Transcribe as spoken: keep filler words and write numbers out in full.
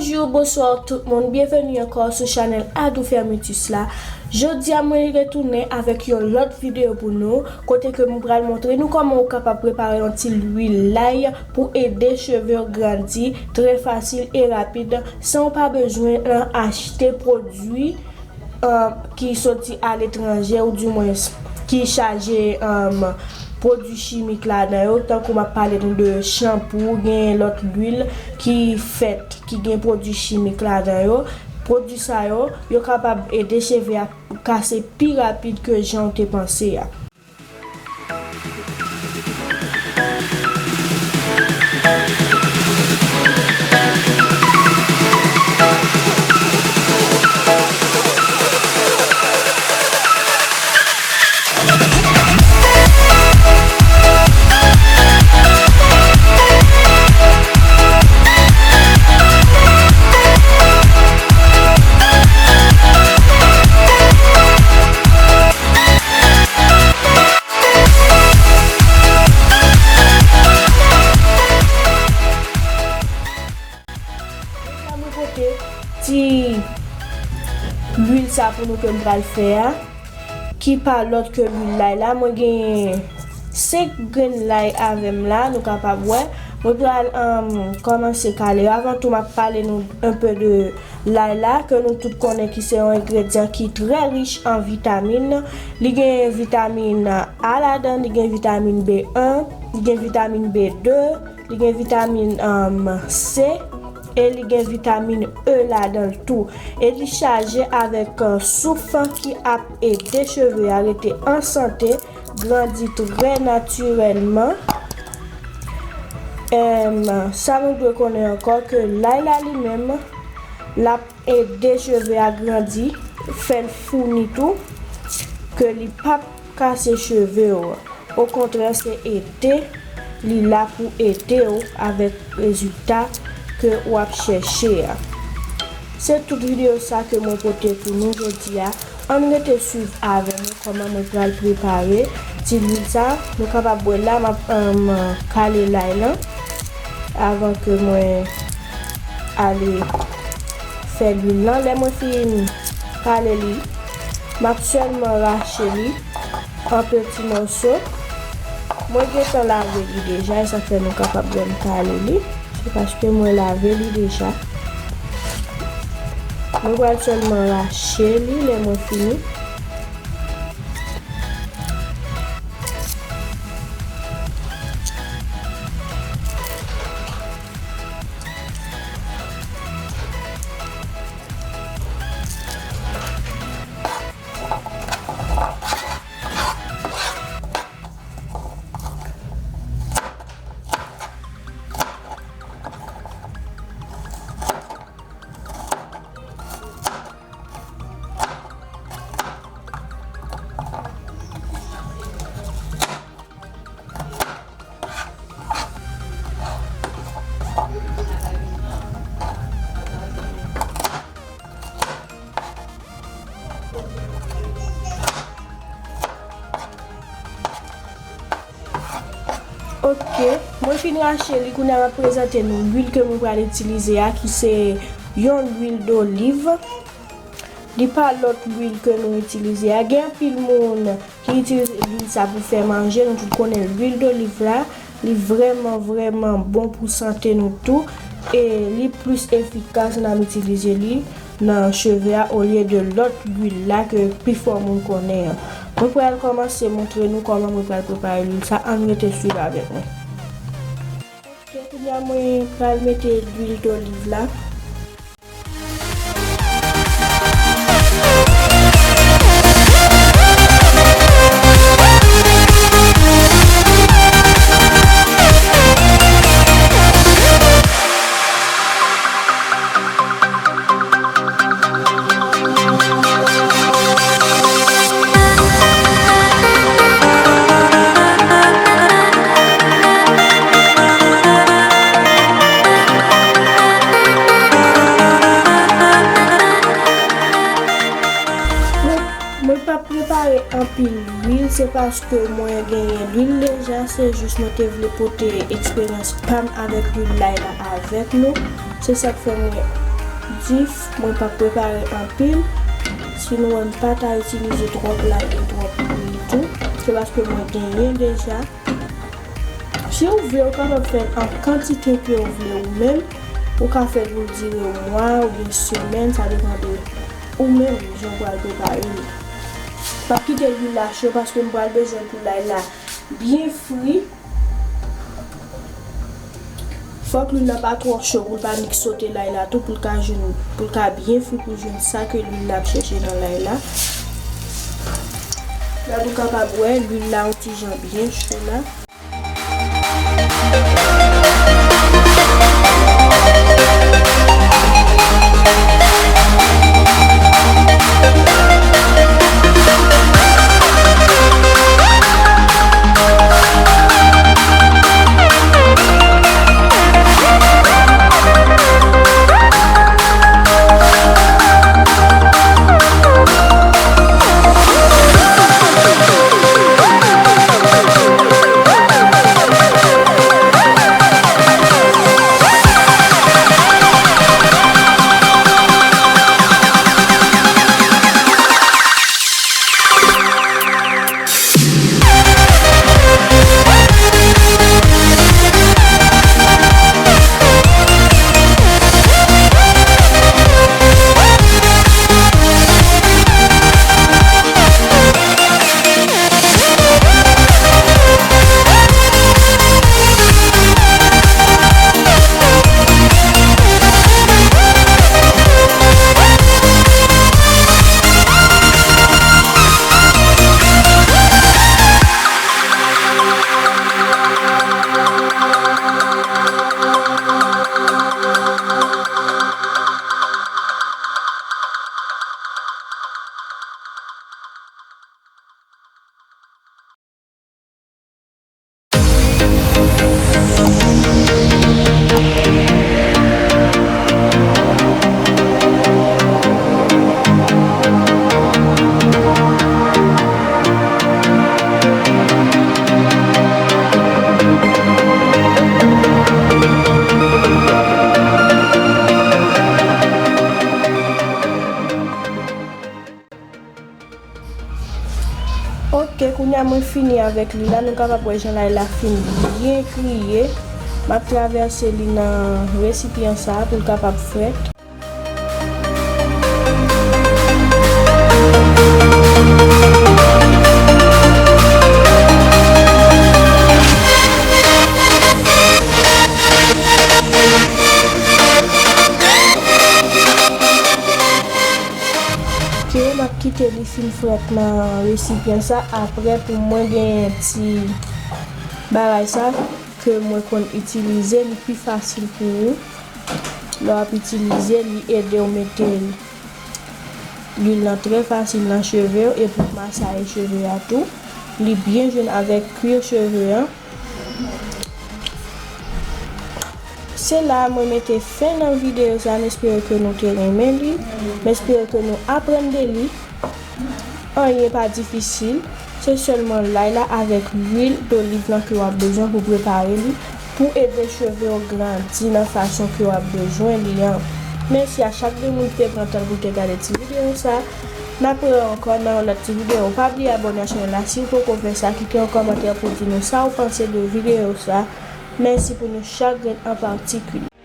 Bonjou, bonswa tout moun, byenveni ankò sou chanèl Adoufè Métis la. Jodi a mwen retounen avèk yon lòt videyo pou nou, kote ke mwen pral montre nou kòman ou kapab prepare yon ti lwil lay pou ede cheve w grandi trè fasil e rapid, san w pa bezwen, euh, achte pwodui, euh, ki soti aletranje, ou dimwens ki chaje, euh, pwodui chimik ladan yo, tankou m ap pale nou de chanpou, gen lòt lwil ki fèt, ki gen pwodui chimik ladan yo. Pwodui sa yo, yo kapab ede cheve a kase pi rapid ke jan w te panse a. Deja mwen pote ti lwil sa pou nou ke m pral fè a, ki pa lòt ke lwil lay la. Mwen gen senk grenn lay avè m la, nou kapab wè. Mwen pral, um, kòmanse kale yo. Avan tou, m ap pale nou un peu de lay la, ke nou tout konnen ki se yon engredyan ki trè rich an vitamin. Li gen vitamin A ladan, li gen vitamin B en, li gen vitamin B de, li gen vitamin, um, C, e li gen vitamin E ladan l tou. E li chaje avèk, uh, souf ki ap ede cheve a rete an sante, grandi trè natirèlman. Em, sa nou dwe konnen ankò ke lay la li menm, l ap ede cheve a grandi, fè l founi tou, ke li p ap kase cheve w. Okontrè, se ede, li la pou ede w avèk rezilta ke w ap chèche a. Se tout videyo sa ke mwen pote pou nou jodi a. Ann rete swiv avè mwen kòman mwen pral prepare ti lwil sa. Nou kapab wè la, m ap, em, kale lay lan avan ke mwen ale fè lwil lan. Lè mwen fin kale li, m ap sèlman rache li an peti mòso. Mwen gentan lave li deja, e sa fè nou kapab wè m kale li. Se paske mwen lave li deja. Mwen pral sèlman rache li lè mwen fini. Ok, mwen fin rache li, kounye a m ap prezante nou lwil ke mwen pral itilize a, ki se yon lwil doliv. Li pa lòt lwil ke nou itilize a. Gen anpil moun ki itilize lwil sa pou fè manje. Nou tout konnen lwil doliv la, li vrèman, vrèman bon pou sante nou tou. E li plis efikas lè n ap itilize li nan cheve a olye de lòt lwil la ke pifò moun konnen an. Mwen pral kòmanse montre nou kòman mwen pral prepare lwil sa. Ann rete swiv avèk mwen. Ok, kounye a mwen pral mete lwil doliv la. Mwen pa prepare anpil lwil, se paske mwen genyen lwil deja, se jis mwen te vle pote eksperyans pa m avèk lwil lay la avèk nou. Se sa k fè mwen Dif, mwen p ap prepare anpil. Si nou wè m pa ta itilize twòp lay e twòp lwil tou, se paske mwen genyen deja. Si w vle, ou kapab fè l an kantite ke w vle ou menm. Ou ka fè l pou l dire yon mwa oubyen semèn, sa depann de ou menm jan w pral prepare li. M ap kite lwil la cho paske m pral bezwen pou lay la byen fri. Fòk lwil la pa twò cho pou l pa nik sote lay la tou, pou l ka jwenn, pou l ka byen fri, pou l jwenn sa ke lwil la ap chèche nan lay la. La nou kapab wè lwil la yon ti jan byen cho la. Ok, kounye a mwen fini avèk li la. Nou kapab wè jan lay la fin byen kriye. M ap travèse li nan resipyan sa a pou l kapab frèt. Ok, m ap kite li fin frèt nan resipyan sa. Apre, pou mwen, gen ti bagay sa ke mwen konn itilize, li pi fasil pou ou. Lè w ap itilize, li ede w mete lwil lan trè fasil nan cheve w epi w masaje cheve a tou. Li byen jwenn avèk kwir cheve an. Se la a mwen mete fen nan videyo sa. M espere ke nou te renmen li. M espere ke nou aprann de li. Anyen pa difisil. Se sèlman lay la avèk lwil doliv lan ke w ap bezwen pou prepare li, pou ede cheve w grandi nan fason ke w ap bezwen li an. Mèsi a chak de moun ki te pran tan pou te gade ti videyo sa. N ap wè ankò nan yon lòt ti videyo. Pa bliye abòne a chanèl la si w poko fè sa, kite yon kòmantè pou di nou sa w panse de videyo sa. Mèsi pou nou chak grenn an patikilye.